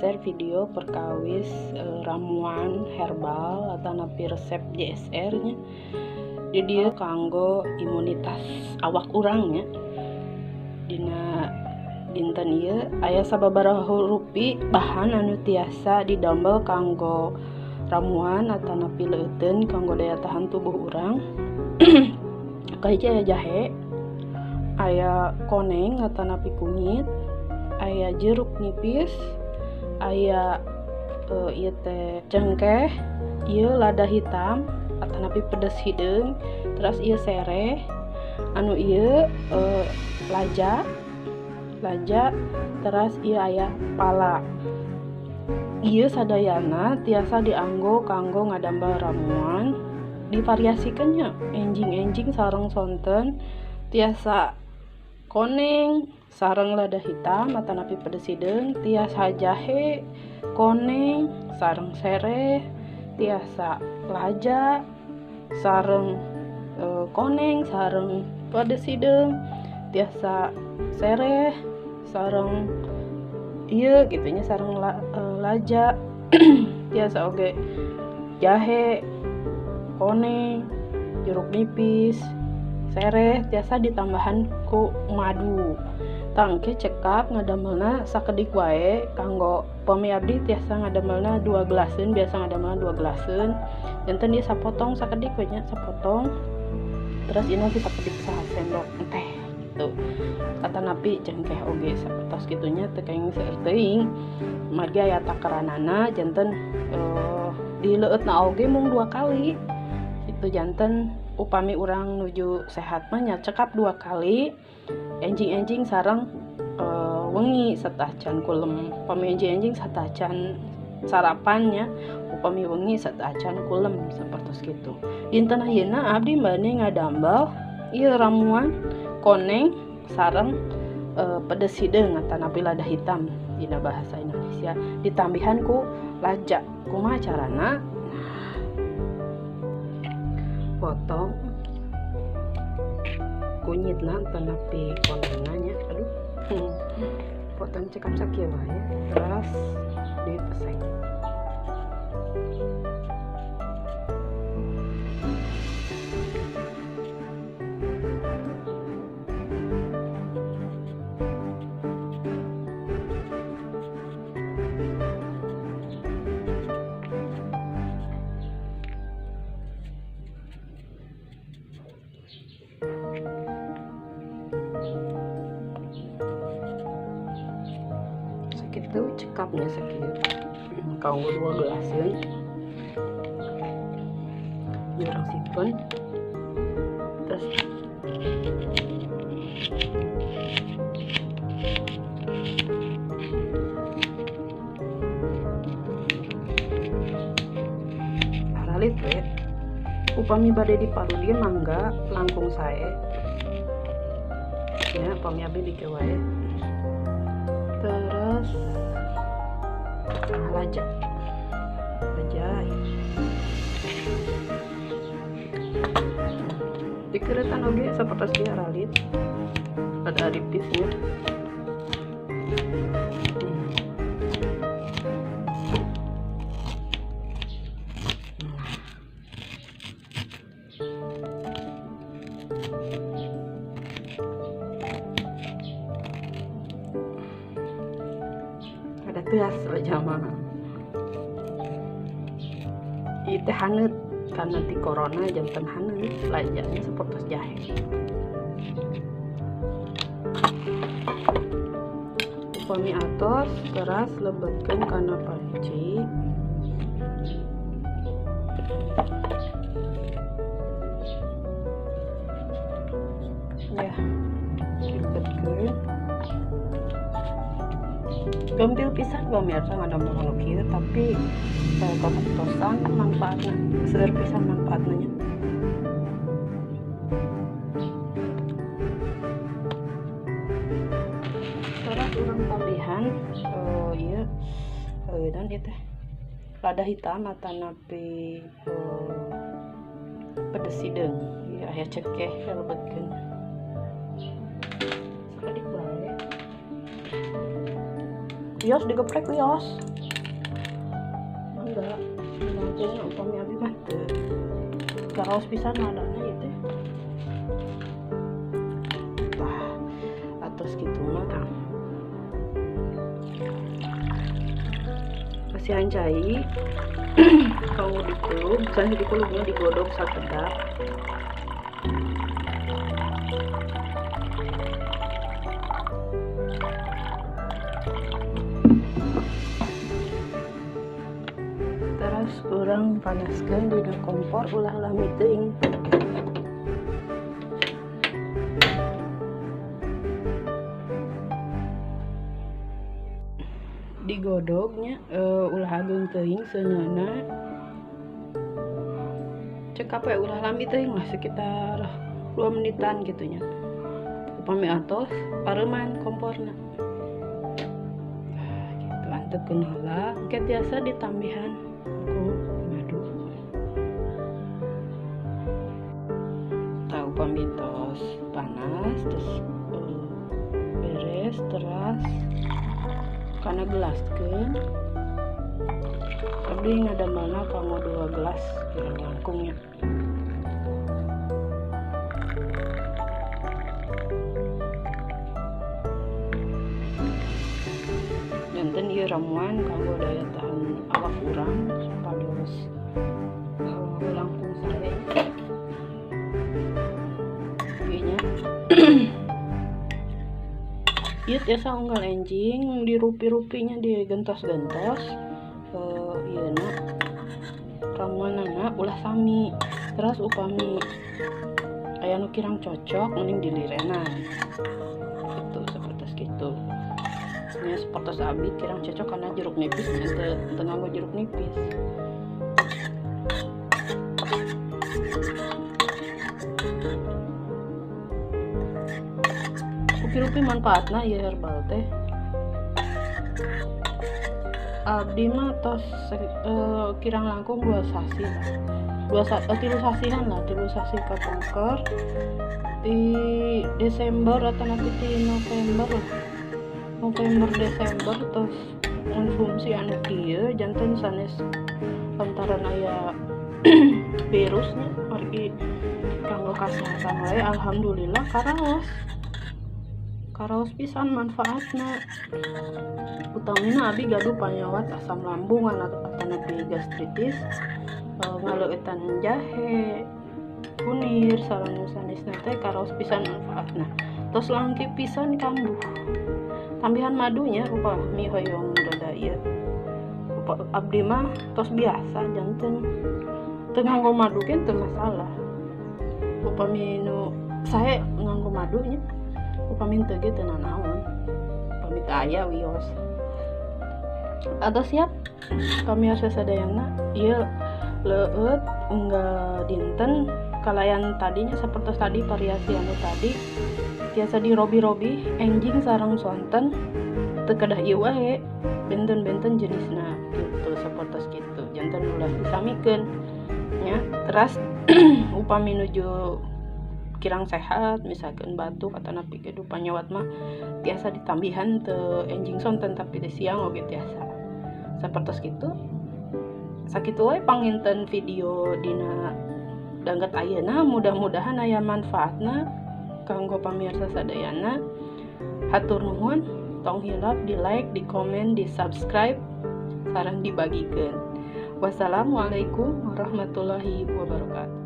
nge-share video perkawis ramuan herbal atanapi resep JSR nya. Di dieu kanggo imunitas awak urang nya. Dina dinten ieu aya sababaraha rupi bahan anu tiasa didamel kanggo ramuan atanapi leuteun kanggo daya tahan tubuh urang. Kahiji aya jahe, aya koneng atanapi kunyit, aya jeruk nipis, aya ieu teh cengkeh, ieu lada hitam atanapi pedes hideung, terus ieu sereh, anu ieu laja, terus ieu aya pala. Ieu sadayana tiasa dianggo kanggo ngadamel ramuan. Divariasikan nya, enjing-enjing sareng sonten, tiasa koneng sareng lada hitam atanapi pedes hideung, tiasa jahe koneng sareng sereh, tiasa laja sareng koneng sareng pedes hideung, tiasa sereh sareng ieu kitu nya sareng laja, tiasa oge jahe koneng, jeruk nipis, sereh, tiasa ditambahan ku madu. Tangke cekap ngadamelna sakedik wae kanggo pami abdi tiasa ngadamelna 2 gelaseun, biasa ngadamelna 2 gelaseun. Janten ieu sapotong sakedik we nya, sapotong. Terus ini oge sakedik sasendok teh gitu. Atanapi cengkeh oge sapertos kitu nya teu kenging seueur teuing. Margi aya takaranana janten dileueutna oge mung 2 kali. Itu janten upami urang nuju sehat mah nya cekap 2 kali, enjing-enjing sareng wengi satacan kulem. Upami enjing-enjing satacan sarapannya, upami wengi satacan kulem sapertos kitu. Dinten ayeuna abdi bade ngadamel ieu ramuan koneng sareng pedes hideung atanapi lada hitam dina bahasa Indonesia ditambihan ku laja. Kumaha carana? Potong kunyitna atanapi konengna nya, aduh, potong cekap sakieu wae, terus dipesek. Itu cekapnya sakieu kanggo 2 gelaseun. Ieu urang simpen. Terus aralit we. Upami bade diparudieun mangga langkung sae. Ya, upami abdi dikieu wae. Terus laja dikeretan oge sapertos ieu aralit, ada ripisnya. Ada teas aja mah. Ieu teh haneut karena ti corona janten haneut lajanya sapertos jahe. Upami atos teras lebetkeun kana panci. Ya, lebetkeun. Gampil pisan pemirsa ngadamel anu kieu, tapi kabuktosan manfaatna, seueur pisan manfaatna nya. Terus urang tambihan ieu dan ieu teh lada hitam atanapi pedes hideung. Ieu aya cengkeh lebetkeun. Sakedik bae. Wios digeprek wios. Mangga langkung upami abi mah teu karaos pisan ladana ieu teh. Tah atos kitu mah kasihan cai kanggo dikulub, sanes dikulubnya digodog sakedap. Terus urang panaskeun dina kompor ulah lami teuing. Digodognya ulah ageung teuing seuneuna cekap we ulah lami teuing lah sekitar 2 menitan gitu nya. Upami atos pareuman komporna. Nah, gitu antepkeun heula engke tiasa ditambihan ku madu. Tah upami tos panas terus beres teras kana gelaskeun. Abdi ngadamelna kanggo 2 gelas kirang langkungnya. Janten ieu ramuan kanggo daya tahan awak urang supados langkung sae. Ieu nya. Ieu tiasa unggal enjing dirupi-rupinya digentos-gentos ieu na ramuanana ulah sami. Terus upami aya nu kirang cocok mending dilirenan gitu, seperti kitu nya. Seperti abi kirang cocok karena jeruk nipis teu nganggo jeruk nipis. Rupi-rupi manfaatna ieu herbal teh. Abdi mah tos kirang langkung 2 sasi lah. 3 sasihan lah, 3 sasi kapungkur di Desember atau nanti di November lah. November Desember tos konsumsi anu kieu janten sanes lantaran aya virusnya margi kanggo kasehatan wae alhamdulillah karaos. Karaos pisan manfaatna. Utamina abi gaduh panyawat asam lambung atanapi gastritis, ngaleueutan jahe, kunir sareng nu sanesna teh karaos pisan manfaatna. Tos langki pisan kambuh. Tambihan madunya rupa mi hoyong rada ieu. Rupa abdi mah tos biasa janten teu nganggo madu ge teu masalah. Upami nu sae nganggo madunya upami teu ge teu nanaon. Upami teu aya wios. Atau siap pamiarsa sadayana ieu leueut unggal dinten kalayan tadinya sapertos tadi variasi anu tadi tiasa dirobi-robi enjing sareng sonten teu kedah ieu wae benten-benten jenisna gitu sapertos kitu janten ulah disamikeun nya. Teras upami nuju kirang sehat misalkan batuk atau napi gaduh panyawat mah tiasa ditambihan teu enjing sonten tapi di siang oge tiasa sapertos kitu. Sakitu wae panginten video dina danget ayeuna, mudah-mudahan aya manfaatna kanggo pamirsa sadayana. Hatur nuhun, tong hilap di like, di komen, di subscribe, sareng dibagikeun. Wassalamualaikum warahmatullahi wabarakatuh.